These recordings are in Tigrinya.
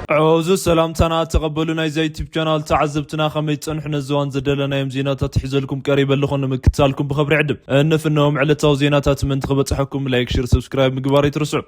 ዐወዙ ሰላምታና ተቐበሉ። ናይዛ ዩቲብ ቻናል ተዓዘብትና ከመይ ጸንሑ? ነዚ እዋን ዘደለናዮም ዜናታት ሒዘልኩም ቀሪበ ኣለኹ። ንምክትታልኩም ብኽብሪ ዕድም እንፍነዎም ዕለታዊ ዜናታት ምእንቲ ክበጽሐኩም ላይክ፣ ሼር፣ ሰብስክራይብ ምግባር ኣይትርስዑ።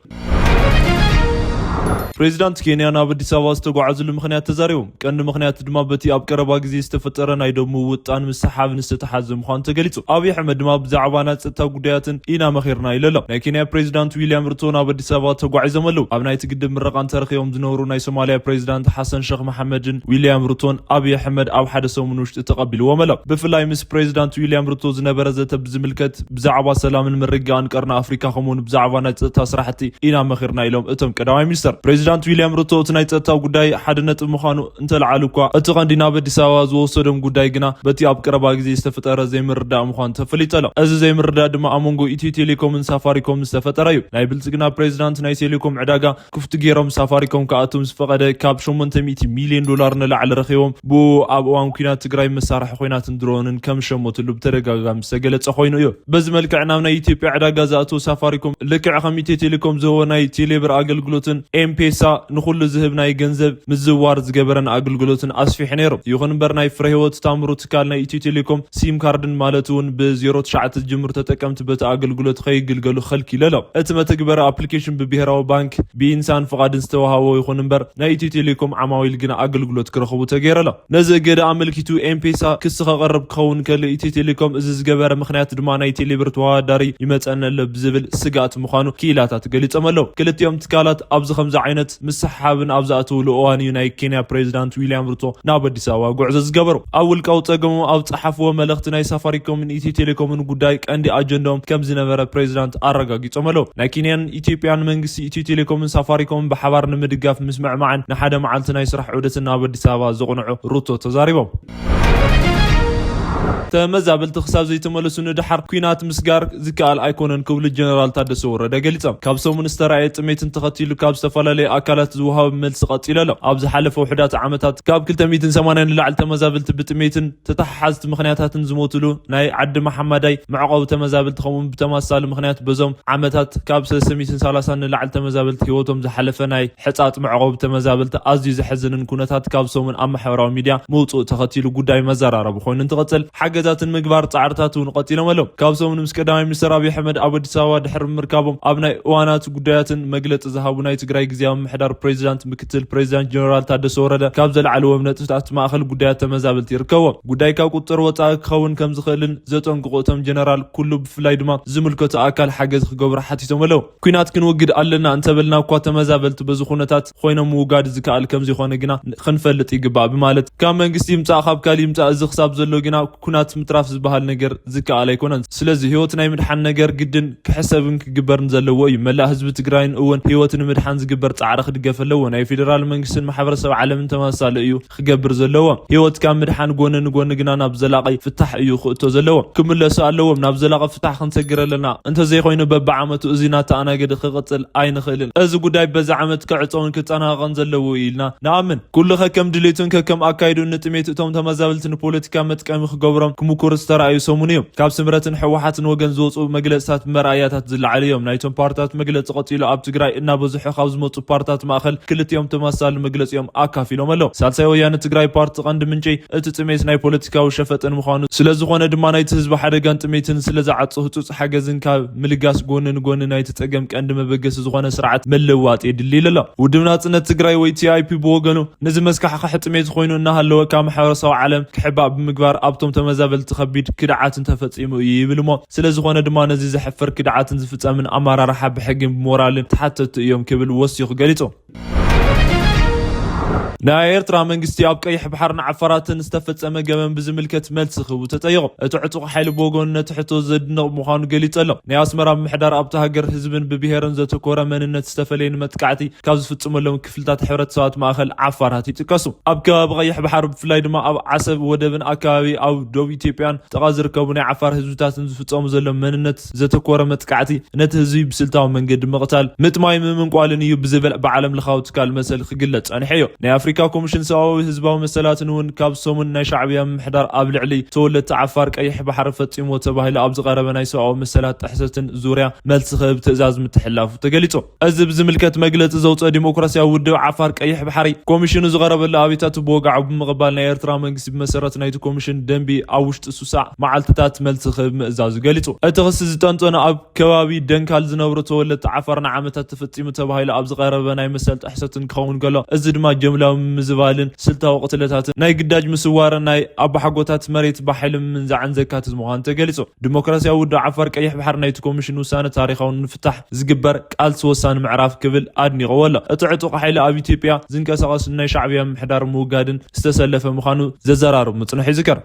ፕሬዚዳንት ኬንያ ናብ ኣዲስ ኣበባ ዝተጓዓዝሉ ምኽንያት ተዛሪቦም። ቀንዲ ምኽንያት ድማ በቲ ኣብ ቀረባ ግዜ ዝተፈጠረ ናይ ደም ምውጣን ምስሓብ ዝተተሓዘ ምዃኑ ተገሊጹ። ኣብይ ኣሕመድ ድማ ብዛዕባ ናይ ጸጥታ ጉዳያትን ኢና መኺርና ኢሉ ኣሎ። ናይ ኬንያ ፕሬዚዳንት ዊልያም ሩቶ ናብ ኣዲስ ኣበባ ተጓዒዞም ኣለዉ። ኣብ ናይቲ ግድብ ምረቓ እንተረኺቦም ዝነበሩ ናይ ሶማልያ ፕሬዚዳንት ሓሰን ሸኽ መሓመድን ዊልያም ሩቶን ኣብይ ኣሕመድ ኣብ ሓደ ሰሙን ውሽጢ ተቐቢልዎም ኣሎ። ብፍላይ ምስ ፕሬዚዳንት ዊልያም ሩቶ ዝነበረ ዘተ ብዝምልከት ብዛዕባ ሰላምን ምርግጋእን ቀርኒ ኣፍሪካ ከምኡውን ብዛዕባ ናይ ጸጥታ ስራሕቲ ኢና መኺርና ኢሎም እቶም ቀዳማይ ሚኒስተር። ፕሬዚዳንት ዊልያም ሩቶ እቲ ናይ ጸጥታ ጉዳይ ሓደ ነጥቢ ምዃኑ እንተለዓሉ እኳ እቲ ቀንዲ ናብ ኣዲስ ኣበባ ዝወሰዶም ጉዳይ ግና በቲ ኣብ ቀረባ ግዜ ዝተፈጠረ ዘይምርዳእ ምዃኑ ተፈሊጡ ኣሎ። እዚ ዘይምርዳእ ድማ ኣብ መንጎ ኢትዮ ቴሌኮምን ሳፋሪኮምን ዝተፈጠረ እዩ። ናይ ብልጽግና ፕሬዚዳንት ናይ ቴሌኮም ዕዳጋ ክፍቲ ገይሮም ሳፋሪኮም ክኣቱ ምስ ፈቐደ ካብ ሸሞንተ ሚእቲ ሚልዮን ዶላር ንላዕሊ ረኺቦም ብኡ ኣብ እዋን ኲናት ትግራይ መሳርሒ ኲናትን ድሮንን ከም ዝሸመትሉ ብተደጋጋሚ ዝተገለጸ ኮይኑ እዩ። በዚ መልክዕ ናብ ናይ ኢትዮጵያ ዕዳጋ ዝኣተወ ሳፋሪኮም ልክዕ ከም ኢትዮ ቴሌኮም ዝህቦ ናይ ቴሌብር ኣገልግሎትን ኤምፔሳ ንኹሉ ዝህብ ናይ ገንዘብ ምዝዋር ዝገበረን ኣገልግሎትን ኣስፊሑ ነይሩ። ይኹን እምበር ናይ ፍረ ህይወት ታምሩ ትካል ናይ ኢትዮ ቴሌኮም ሲም ካርድን ማለት እውን ብዜሮ ትሽዓተ ዝጅምሩ ተጠቀምቲ በቲ ኣገልግሎት ከይግልገሉ ከልኪሉ ኣሎ። እቲ መተግበሪ ኣፕሊኬሽን ብብሄራዊ ባንክ ብኢንሳን ፍቓድን ዝተዋሃቦ ይኹን እምበር ናይ ኢትዮ ቴሌኮም ዓማዊል ግና ኣገልግሎት ክረኽቡ ተገይሩ ኣሎ። ነዚ እገዳ ኣመልኪቱ ኤምፔሳ ክሲ ከቕርብ ክኸውን ከሎ ኢትዮ ቴሌኮም እዚ ዝገበረ ምኽንያት ድማ ናይ ቴሌብር ተወዳዳሪ ይመጸና ኣሎ ብዝብል ስግኣት ምዃኑ ክኢላታት ገሊጾም ኣለዉ። ክልቲኦም ትካላት ኣብዚ ከምዚ ዓይነት ምስሓብን ኣብ ዝኣተውሉ እዋን እዩ ናይ ኬንያ ፕሬዚዳንት ዊልያም ሩቶ ናብ ኣዲስ ኣበባ ጉዕዞ ዝገበሩ። ኣብ ውልቃዊ ጸገሞም ኣብ ጸሓፍዎ መልእኽቲ ናይ ሳፋሪኮምን ኢትዮ ቴሌኮምን ጉዳይ ቀንዲ ኣጀንዳኦም ከም ዝነበረ ፕሬዚዳንት ኣረጋጊጾም ኣለዉ። ናይ ኬንያን ኢትዮጵያን መንግስቲ ኢትዮ ቴሌኮምን ሳፋሪኮምን ብሓባር ንምድጋፍ ምስምዕማዕን ንሓደ መዓልቲ ናይ ስራሕ ዑደትን ናብ ኣዲስ ኣበባ ዘቕንዑ ሩቶ ተዛሪቦም። ተመዛበልቲ ክሳብ ዘይተመለሱ ንደሓር ኲናት ምስጋር ዝከኣል ኣይኮነን ክብሉ ጀነራል ታደሰ ወረደ ገሊጾም። ካብ ሰሙን ዝተራእየ ጥሜትን ተኸቲሉ ካብ ዝተፈላለዩ ኣካላት ዝወሃብ መልሲ ቀጺሉ ኣሎ። ኣብ ዝሓለፈ ውሑዳት ዓመታት ካብ ክልተ ሚእትን ሰማንያን ንላዕሊ ተመዛበልቲ ብጥሜትን ተተሓሓዝቲ ምኽንያታትን ዝሞትሉ ናይ ዓዲ መሓማዳይ መዕቆቢ ተመዛበልቲ ከምኡውን ብተመሳሳሊ ምኽንያት በዞም ዓመታት ካብ ሰለስተ ሚእትን ሰላሳን ንላዕሊ ተመዛበልቲ ህይወቶም ዝሓለፈ ናይ ሕጻጥ መዕቆቢ ተመዛበልቲ ኣዝዩ ዘሕዝንን ኩነታት ካብ ሰሙን ኣብ ማሕበራዊ ሚድያ ምውፅኡ ተኸቲሉ ጉዳይ መዘራረቢ ኮይኑ እንትቐፅል ሓገዛትን ምግባር ፃዕርታት እውን ቀፂሎም ኣለዉ። ካብ ሰሙን ምስ ቀዳማይ ሚኒስትር ኣብይ ኣሕመድ ኣብ ኣዲስ ኣበባ ድሕሪ ምርካቦም ኣብ ናይ እዋናት ጉዳያትን መግለፂ ዝሃቡ ናይ ትግራይ ግዝያዊ ምምሕዳር ፕሬዚዳንት ምክትል ፕሬዚዳንት ጀነራል ታደሰ ወረደ ካብ ዘለዓልዎም ነጥብታት ማእኸል ጉዳያት ተመዛበልቲ ይርከቦም። ጉዳይ ካብ ቁፅጥር ወፃኢ ክኸውን ከም ዝኽእልን ዘጠንቅቑ እቶም ጀነራል ኩሉ ብፍላይ ድማ ዝምልከቱ ኣካል ሓገዝ ክገብሩ ሓቲቶም ኣለዉ። ኲናት ክንወግድ ኣለና እንተበልና እኳ ተመዛበልቲ በዚ ኩነታት ኮይኖም ምውጋድ ዝከኣል ከም ዘይኮነ ግና ክንፈልጥ ይግባእ ብማለት ካብ መንግስቲ ይምፃእ ካብ ካልእ ይምፃእ እዚ ክሳብ ዘሎ ግና ኩናት ምትራፍ ዝበሃል ነገር ዝከኣል ኣይኮነን። ስለዚ ህይወት ናይ ምድሓን ነገር ግድን ክሕሰብን ክግበርን ዘለዎ እዩ። መላእ ህዝቢ ትግራይን እውን ህይወት ንምድሓን ዝግበር ፃዕሪ ክድገፍ ኣለዎ። ናይ ፌዴራል መንግስትን ማሕበረሰብ ዓለምን ተመሳሳሊ እዩ ክገብር ዘለዎ። ህይወት ካብ ምድሓን ጎኒ ንጎኒ ግና ናብ ዘላቒ ፍታሕ እዩ ክእቶ ዘለዎ። ክምለሱ ኣለዎም። ናብ ዘላቒ ፍታሕ ክንሰግር ኣለና። እንተዘይኮይኑ በብዓመቱ እዚ እናተኣናገደ ክቕፅል ኣይንኽእልን። እዚ ጉዳይ በዚ ዓመት ክዕፀውን ክጠናቐቕን ዘለዎ እዩ ኢልና ንኣምን። ኩሉ ከከም ድሌቱን ከከም ኣካይዱን ንጥሜት እቶም ተመዛበልቲ ንፖለቲካ መጥቀሚ ክገብሮም ክምኩር ዝተረኣዩ ሰሙን እዮም። ካብ ስምረትን ህወሓትን ወገን ዝወፁ መግለፅታት ብመርኣያታት ዝለዓሉ እዮም። ናይቶም ፓርትታት መግለፂ ቀፂሉ ኣብ ትግራይ እናበዝሑ ካብ ዝመፁ ፓርትታት ማእኸል ክልቲኦም ተመሳሳሊ መግለፂኦም ኣካፊሎም ኣለዉ። ሳልሳይ ወያነ ትግራይ ፓርቲ ቀንዲ ምንጪ እቲ ጥሜት ናይ ፖለቲካዊ ሸፈጥን ምዃኑ ስለ ዝኾነ ድማ ናይቲ ህዝቢ ሓደጋን ጥሜትን ስለ ዝዓፁ ህፁፅ ሓገዝን ካብ ምልጋስ ጎኒ ንጎኒ ናይቲ ፀገም ቀንዲ መበገሲ ዝኾነ ስርዓት መለዋጥ የድሊ ኢሉ ኣሎ። ውድብ ናፅነት ትግራይ ወይ ቲኣይፒ ብወገኑ ነዚ መስካሕካሒ ጥሜት ኮይኑ እናሃለወ ካብ ማሕበረሰብ ዓለም ክሕባእ ብምግባር ኣብቶም ተመዛበልቲ ከቢድ ክድዓትን ተፈፂሙ እዩ ይብል እሞ ስለ ዝኾነ ድማ ነዚ ዘሕፍር ክድዓትን ዝፍፀምን ኣመራርሓ ብሕግን ብሞራልን ተሓተትቲ እዮም ክብል ወሲኹ ገሊፁ። ናይ ኤርትራ መንግስቲ ኣብ ቀይሕ ባሕር ንዓፋራትን ዝተፈጸመ ገበን ብዝምልከት መልሲ ክህቡ ተጠይቖም። እቲ ዕጡቕ ሓይሊ ብወገኑ ነቲ ሕቶ ዘድንቕ ምዃኑ ገሊጹ ኣሎ። ናይ ኣስመራ ምምሕዳር ኣብታ ሃገር ህዝብን ብብሄርን ዘተኮረ መንነት ዝተፈለየ ንመጥቃዕቲ ካብ ዝፍጽመሎም ክፍልታት ሕብረተሰባት ማእኸል ዓፋራት ይጥቀሱ። ኣብ ከባቢ ቀይሕ ባሕር ብፍላይ ድማ ኣብ ዓሰብ ወደብን ኣካባቢ ኣብ ዶብ ኢትዮጵያን ጥቓ ዝርከቡ ናይ ዓፋር ህዝብታትን ዝፍጸሙ ዘሎ መንነት ዘተኮረ መጥቃዕቲ ነቲ ህዝቢ ብስልታዊ መንገዲ ምቕታል፣ ምጥማይ፣ ምምንቋልን እዩ ብዝብል ብዓለም ለኻዊ ትካል መሰል ክግለጽ ጸኒሑ እዩ። ናይ ኣፍሪ- ኣፍሪካ ኮሚሽን ሰብኣዊ ህዝባዊ መሰላትን እውን ካብ ሰሙን ናይ ሻዕብያ ምምሕዳር ኣብ ልዕሊ ተወለድቲ ዓፋር ቀይሕ ባሕሪ ፈጺምዎ ተባሂሉ ኣብ ዝቐረበ ናይ ሰብኣዊ መሰላት ጥሕሰትን ዙርያ መልሲ ክህብ ትእዛዝ ምትሕላፉ ተገሊጹ። እዚ ብዝምልከት መግለጺ ዘውፅኦ ዲሞክራሲያዊ ውድብ ዓፋር ቀይሕ ባሕሪ ኮሚሽኑ ዝቐረበሉ ኣብታቱ ብወግዓዊ ብምቕባል ናይ ኤርትራ መንግስቲ ብመሰረት ናይቲ ኮሚሽን ደንቢ ኣብ ውሽጢ ሱሳዕ መዓልትታት መልሲ ክህብ ምእዛዙ ገሊጹ። እቲ ክሲ ዝጠንጠነ ኣብ ከባቢ ደንካል ዝነብሩ ተወለድቲ ዓፋር ንዓመታት ተፈጺሙ ተባሂሉ ኣብ ዝቐረበ ናይ መሰል ጥሕሰት እንትኸውን ከሎ፣ እዚ ድማ ጀምላዊ ምዝባልን ስልታዊ ቅትለታትን ናይ ግዳጅ ምስዋርን ናይ ኣባሓጎታት መሬት ብሓይሊ ምንዛዕን ዘካትት ምዃኑ ተገሊጹ። ዲሞክራሲያዊ ውድብ ዓፋር ቀይሕ ባሕሪ ናይቲ ኮሚሽን ውሳነ ታሪኻውን ንፍታሕ ዝግበር ቃልሲ ወሳኒ ምዕራፍ ክብል ኣድኒቕዎ ኣሎ። እቲ ዕጡቕ ሓይሊ ኣብ ኢትዮጵያ ዝንቀሳቐስ ናይ ሻዕብያ ምምሕዳር ምውጋድን ዝተሰለፈ ምዃኑ ዘዘራርብ ምጽንሑ ይዝከር።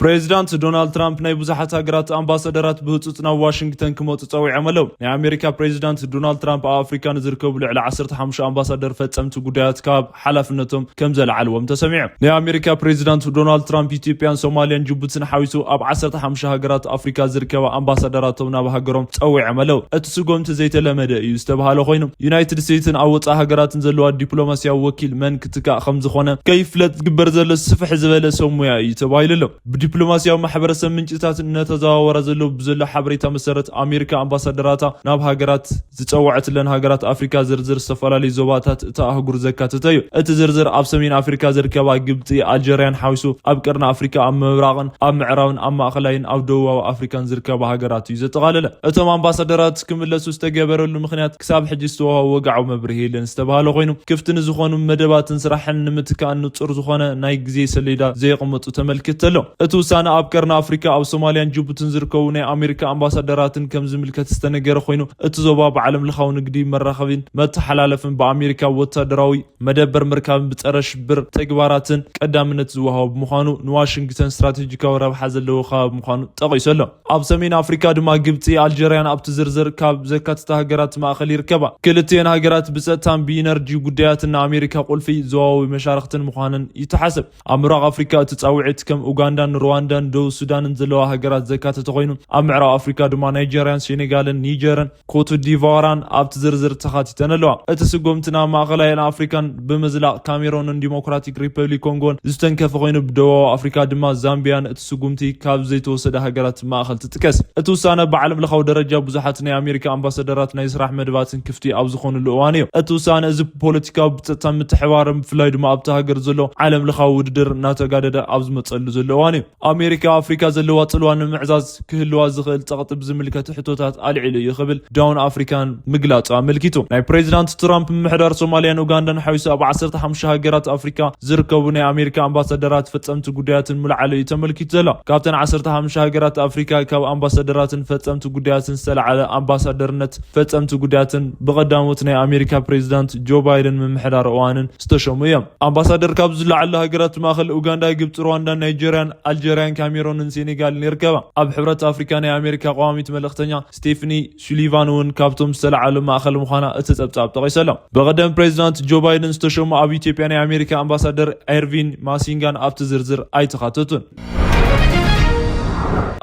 ፕሬዚዳንት ዶናልድ ትራምፕ ናይ ብዙሓት ሃገራት ኣምባሳደራት ብህጹጽ ናብ ዋሽንግተን ክመጹ ጸዊዖም ኣለዉ። ናይ ኣሜሪካ ፕሬዚዳንት ዶናልድ ትራምፕ ኣብ ኣፍሪካ ንዝርከቡ ልዕሊ ዓሰርተ ሓሙሽተ ኣምባሳደር ፈጸምቲ ጉዳያት ካብ ሓላፍነቶም ከም ዘለዓልዎም ተሰሚዑ። ናይ ኣሜሪካ ፕሬዚዳንት ዶናልድ ትራምፕ ኢትዮጵያን ሶማልያን ጅቡትን ሓዊሱ ኣብ ዓሰርተ ሓሙሽተ ሃገራት ኣፍሪካ ዝርከባ ኣምባሳደራቶም ናብ ሃገሮም ጸዊዖም ኣለዉ። እቲ ስጎምቲ ዘይተለመደ እዩ ዝተባሃለ ኮይኑ፣ ዩናይትድ ስቴትስን ኣብ ወጻኢ ሃገራትን ዘለዋ ዲፕሎማሲያዊ ወኪል መን ክትካእ ከም ዝኾነ ከይፍለጥ ዝግበር ዘሎ ስፍሕ ዝበለ ሰብ ሞያ እዩ ተባሂሉ ኣሎ። ብዲፕሎማሲያዊ ማሕበረሰብ ምንጭታት እነተዘዋወራ ዘሎ ብዘሎ ሓበሬታ መሰረት፣ ኣሜሪካ ኣምባሳደራታ ናብ ሃገራት ዝጸወዐትለን ሃገራት ኣፍሪካ ዝርዝር ዝተፈላለዩ ዞባታት እታ ኣህጉር ዘካተተ እዩ። እቲ ዝርዝር ኣብ ሰሜን ኣፍሪካ ዝርከባ ግብጺ፣ ኣልጀርያን ሓዊሱ ኣብ ቀርኒ ኣፍሪካ ኣብ ምብራቕን ኣብ ምዕራብን ኣብ ማእኸላይን ኣብ ደቡባዊ ኣፍሪካን ዝርከባ ሃገራት እዩ ዘጠቓለለ። እቶም ኣምባሳደራት ክምለሱ ዝተገበረሉ ምኽንያት ክሳብ ሕጂ ዝተዋህበ ወግዓዊ መብርሂ የለን ዝተባሃለ ኮይኑ፣ ክፍቲ ንዝኾኑ መደባትን ስራሕን ንምትካእን ንጹር ዝኾነ ናይ ግዜ ሰሌዳ ዘየቐመጡ ተመልክት ኣሎ። እቲ ውሳነ ኣብ ቀርኒ ኣፍሪካ ኣብ ሶማልያን ጅቡትን ዝርከቡ ናይ ኣሜሪካ ኣምባሳደራትን ከም ዝምልከት ዝተነገረ ኮይኑ፣ እቲ ዞባ ብዓለም ለኻዊ ንግዲ መራኸቢን መተሓላለፍን ብኣሜሪካ ወታደራዊ መደበር ምርካብን ብጸረ ሽብር ተግባራትን ቀዳምነት ዝወሃቦ ብምዃኑ፣ ንዋሽንግተን ስትራቴጂካዊ ረብሓ ዘለዎ ከባቢ ምዃኑ ጠቒሱ ኣሎ። ኣብ ሰሜን ኣፍሪካ ድማ ግብጺ፣ ኣልጀርያን ኣብቲ ዝርዝር ካብ ዘካትታ ሃገራት ማእኸል ይርከባ። ክልቲኤን ሃገራት ብጸጥታን ብኢነርጂ ጉዳያትን ንኣሜሪካ ቁልፊ ዞባዊ መሻርኽትን ምዃነን ይተሓሰብ። ኣብ ምብራቕ ኣፍሪካ እቲ ጻውዒት ከም ኡጋንዳን ሩዋንዳን ደቡብ ሱዳንን ዘለዋ ሃገራት ዘካተተ ኮይኑ፣ ኣብ ምዕራብ ኣፍሪካ ድማ ናይጀርያን ሴኔጋልን ኒጀርን ኮትዲቫራን ኣብቲ ዝርዝር ተኻቲተን ኣለዋ። እቲ ስጉምቲ ናብ ማእኸላይን ኣፍሪካን ብምዝላቕ ካሜሮንን ዲሞክራቲክ ሪፐብሊክ ኮንጎን ዝተንከፈ ኮይኑ፣ ብደቡባዊ ኣፍሪካ ድማ ዛምቢያን እቲ ስጉምቲ ካብ ዘይተወሰደ ሃገራት ማእኸል ትጥቀስ። እቲ ውሳነ ብዓለም ለኻዊ ደረጃ ብዙሓት ናይ ኣሜሪካ ኣምባሳደራት ናይ ስራሕ መደባትን ክፍቲ ኣብ ዝኾኑሉ እዋን እዩ። እቲ ውሳነ እዚ ብፖለቲካዊ፣ ብጸጥታ፣ ምትሕባርን ብፍላይ ድማ ኣብቲ ሃገር ዘሎ ዓለም ለኻዊ ውድድር እናተጋደደ ኣብ ዝመጸሉ ዘሎ እዋን እዩ። ኣሜሪካ ኣፍሪካ ዘለዋ ጽልዋ ንምዕዛዝ ክህልዋ ዝኽእል ጸቕጢ ብዝምልከት ሕቶታት ኣልዒሉ እዩ ክብል ዳውን ኣፍሪካን ምግላጹ ኣመልኪቱ። ናይ ፕሬዚዳንት ትራምፕ ምምሕዳር ሶማልያን ኡጋንዳን ሓዊሱ ኣብ ዓሰርተ ሓሙሽተ ሃገራት ኣፍሪካ ዝርከቡ ናይ ኣሜሪካ ኣምባሳደራት ፈጸምቲ ጉዳያትን ምልዓሉ እዩ ተመልኪቱ ዘሎ። ካብተን ዓሰርተ ሓሙሽተ ሃገራት ኣፍሪካ ካብ ኣምባሳደራትን ፈጸምቲ ጉዳያትን ዝተለዓለ ኣምባሳደርነት ፈጸምቲ ጉዳያትን ብቐዳሞት ናይ ኣሜሪካ ፕሬዚዳንት ጆ ባይደን ምምሕዳር እዋንን ዝተሸሙ እዮም። ኣምባሳደር ካብ ዝለዓሉ ሃገራት ማእኸል ኡጋንዳ፣ ግብፂ፣ ሩዋንዳ፣ ናይጀርያን ኣልጀርያን ካሜሮንን ሴኔጋልን ይርከባ። ኣብ ሕብረት ኣፍሪካ ናይ ኣሜሪካ ቀዋሚት መልእኽተኛ ስቴፍኒ ሱሊቫን እውን ካብቶም ዝተለዓሉ ማእኸል ምዃና እቲ ጸብጻብ ጠቒሱ ኣሎ። ብቐደም ፕሬዚዳንት ጆ ባይደን ዝተሸሙ ኣብ ኢትዮጵያ ናይ ኣሜሪካ ኣምባሳደር ኤርቪን ማሲንጋን ኣብቲ ዝርዝር ኣይተኻተቱን።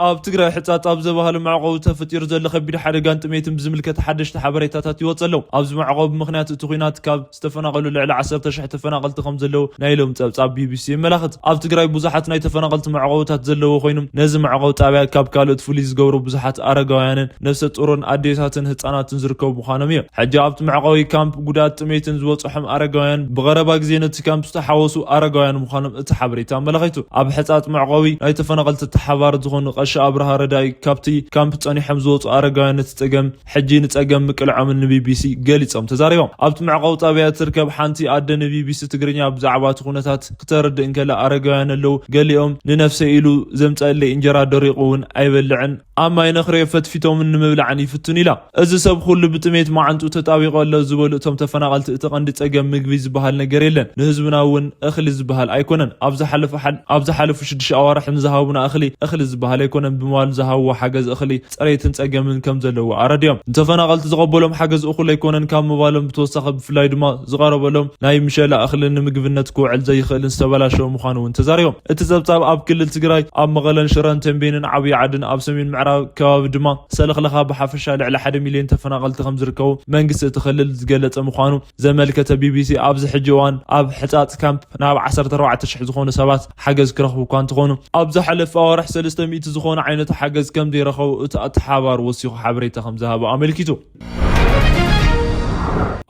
ኣብ ትግራይ ሕጻጽ ኣብ ዘባህሉ መዕቆቢ ተፈጢሩ ዘሎ ከቢድ ሓደጋን ጥሜትን ብዝምልከት ሓደሽቲ ሓበሬታታት ይወጽእ ኣለዉ። ኣብዚ መዕቆቢ ምኽንያት እቲ ኲናት ካብ ዝተፈናቐሉ ልዕሊ ዓሰርተ ሽሕ ተፈናቐልቲ ከም ዘለዉ ናይ ሎም ጸብጻብ ቢቢሲ የመላኽት። ኣብ ትግራይ ብዙሓት ናይ ተፈናቐልቲ መዕቆብታት ዘለዉ ኮይኖም፣ ነዚ መዕቆቢ ጣብያ ካብ ካልኦት ፍሉይ ዝገብሮ ብዙሓት ኣረጋውያንን ነፍሰ ጡርን ኣዴታትን ህጻናትን ዝርከቡ ምዃኖም እዩ። ሕጂ ኣብቲ መዕቆቢ ካምፕ ጉዳት ጥሜትን ዝበጽሖም ኣረጋውያን ብቐረባ ግዜ ነቲ ካምፕ ዝተሓወሱ ኣረጋውያን ምዃኖም እቲ ሓበሬታ ኣመላኺቱ። ኣብ ሕጻጽ መዕቆቢ ናይ ተፈናቐልቲ ተሓባሪ ዝኾኑ ቀሺ ኣብርሃ ረዳኢ፣ ካብቲ ካምፕ ጸኒሖም ዝወጹ ኣረጋውያን ነቲ ጸገም ሕጂ ንጸገም ምቅልዖምን ንቢቢሲ ገሊጾም ተዛሪቦም። ኣብቲ መዕቆቢ ጣብያ እትርከብ ሓንቲ ኣደ ንቢቢሲ ትግርኛ ብዛዕባ እቲ ኩነታት ክተርድእ እንከላ፣ ኣረጋውያን ኣለዉ፣ ገሊኦም ንነፍሰይ ኢሉ ዘምጸእለይ እንጀራ ደሪቑ እውን ኣይበልዕን፣ ኣብ ማይ ነኽርዮ ፈትፊቶምን ንምብላዕን ይፍትን ኢላ። እዚ ሰብ ኩሉ ብጥሜት ማዓንጡ ተጣቢቑ ኣሎ ዝበሉ እቶም ተፈናቐልቲ፣ እቲ ቀንዲ ጸገም ምግቢ ዝበሃል ነገር የለን፣ ንህዝብና እውን እኽሊ ዝበሃል ኣይኮነን። ኣብ ዝሓለፈ ሓል-፣ ኣብ ዝሓለፉ ሽዱሽተ ኣዋርሕ ንዝሃቡና እኽሊ፣ እኽሊ ዝበሃል ኣይኮነን። ኣይኮነን ብምባል ዝሃብዎ ሓገዝ እኽሊ፣ ፅሬትን ፀገምን ከም ዘለዎ ኣረዲኦም። ንተፈናቐልቲ ዝቐበሎም ሓገዝ እኹል ኣይኮነን ካብ ምባሎም ብተወሳኺ፣ ብፍላይ ድማ ዝቐረበሎም ናይ ምሸላ እኽሊ ንምግብነት ክውዕል ዘይኽእልን ዝተበላሸወ ምዃኑ እውን ተዛሪቦም። እቲ ጸብጻብ ኣብ ክልል ትግራይ ኣብ መቐለን ሽረን ተንቤንን ዓብዪ ዓድን ኣብ ሰሜን ምዕራብ ከባቢ ድማ ሰለኽለኻ ብሓፈሻ ልዕሊ ሓደ ሚልዮን ተፈናቐልቲ ከም ዝርከቡ መንግስቲ እቲ ክልል ዝገለጸ ምዃኑ ዘመልከተ ቢቢሲ፣ ኣብዚ ሕጂ እዋን ኣብ ሕጻጽ ካምፕ ናብ ዓሰርተ ኣርባዕተ ሽሕ ዝኾኑ ሰባት ሓገዝ ክረኽቡ እኳ እንተኾኑ፣ ኣብ ዝሓለፈ ኣዋርሕ ሰለስተ ሚእቲ ዝኾኑ ዓይነት ሓገዝ ከም ዘይረኸቡ እቲ ኣተሓባባሪ ወሲኹ ሓበሬታ ከም ዝሃበ ኣመልኪቱ።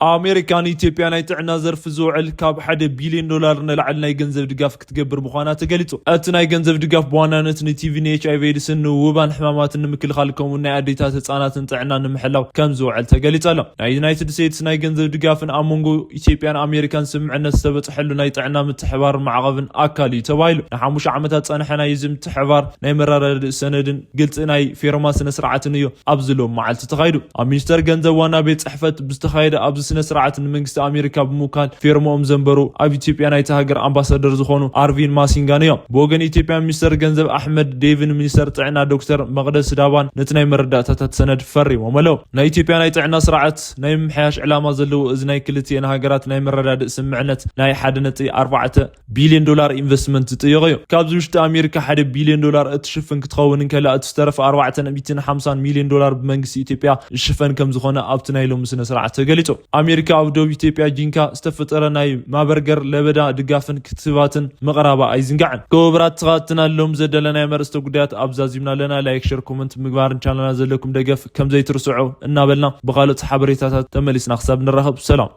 ኣሜሪካ ንኢትዮጵያ ናይ ጥዕና ዘርፊ ዝውዕል ካብ ሓደ ቢልዮን ዶላር ንላዕሊ ናይ ገንዘብ ድጋፍ ክትገብር ምዃና ተገሊጹ። እቲ ናይ ገንዘብ ድጋፍ ብዋናነት ንቲቪ፣ ንኤች ኣይ ቪ ኤድስን ንውባን ሕማማትን ንምክልኻል ከምኡ ናይ ኣዴታት ህጻናትን ጥዕና ንምሕላው ከም ዝውዕል ተገሊጹ ኣሎ። ናይ ዩናይትድ ስቴትስ ናይ ገንዘብ ድጋፍን ኣብ መንጎ ኢትዮጵያን ኣሜሪካን ስምምዕነት ዝተበጽሐሉ ናይ ጥዕና ምትሕባር ማዕቐብን ኣካል እዩ ተባሂሉ። ንሓሙሽተ ዓመታት ጸንሐ ናይ እዚ ምትሕባር ናይ መረዳድእ ሰነድን ግልጺ ናይ ፌርማ ስነ ስርዓትን እዩ ኣብዚ ሎም መዓልቲ ተኻይዱ። ኣብ ሚኒስተር ገንዘብ ዋና ቤት ጽሕፈት ብዝተኻየደ ኣብዚ ስነ ስርዓት ንመንግስቲ ኣሜሪካ ብምውካል ፌርማኦም ዘንበሩ ኣብ ኢትዮጵያ ናይቲ ሃገር ኣምባሳደር ዝኾኑ ኣርቪን ማሲንጋን እዮም። ብወገን ኢትዮጵያ ሚኒስተር ገንዘብ ኣሕመድ ዴቭን ሚኒስተር ጥዕና ዶክተር መቅደስ ዳባን ነቲ ናይ መረዳእታታት ሰነድ ፈሪሞም ኣለዉ። ናይ ኢትዮጵያ ናይ ጥዕና ስርዓት ናይ ምምሕያሽ ዕላማ ዘለዎ እዚ ናይ ክልቲኤን ሃገራት ናይ መረዳድእ ስምምዕነት ናይ ሓደ ነጥቢ ኣርባዕተ ቢልዮን ዶላር ኢንቨስትመንት ዝጥይቕ እዩ። ካብዚ ውሽጢ ኣሜሪካ ሓደ ቢልዮን ዶላር እትሽፍን ክትኸውን እንከላ፣ እቲ ዝተረፈ ኣርባዕተ ነጥቢ ሓምሳ ሚልዮን ዶላር ብመንግስቲ ኢትዮጵያ ዝሽፈን ከም ዝኾነ ኣብቲ ናይ ሎሚ ስነ ስርዓት ተገሊጹ። ኣሜሪካ ኣብ ደቡብ ኢትዮጵያ ጂንካ ዝተፈጠረ ናይ ማበርገር ለበዳ ድጋፍን ክትባትን ምቕራባ ኣይዝንጋዕን። ክቡራት ተኸታተልትና፣ ሎም ዘደለናዮም ኣርእስተ ጉዳያት ኣብዚ ዛዚምና ኣለና። ላይክ፣ ሸር፣ ኮመንት ምግባርን ቻናልና ዘለኩም ደገፍ ከም ዘይትርስዑ እናበልና፣ ብኻልኦት ሓበሬታታት ተመሊስና ክሳብ ንራኸብ፣ ሰላም።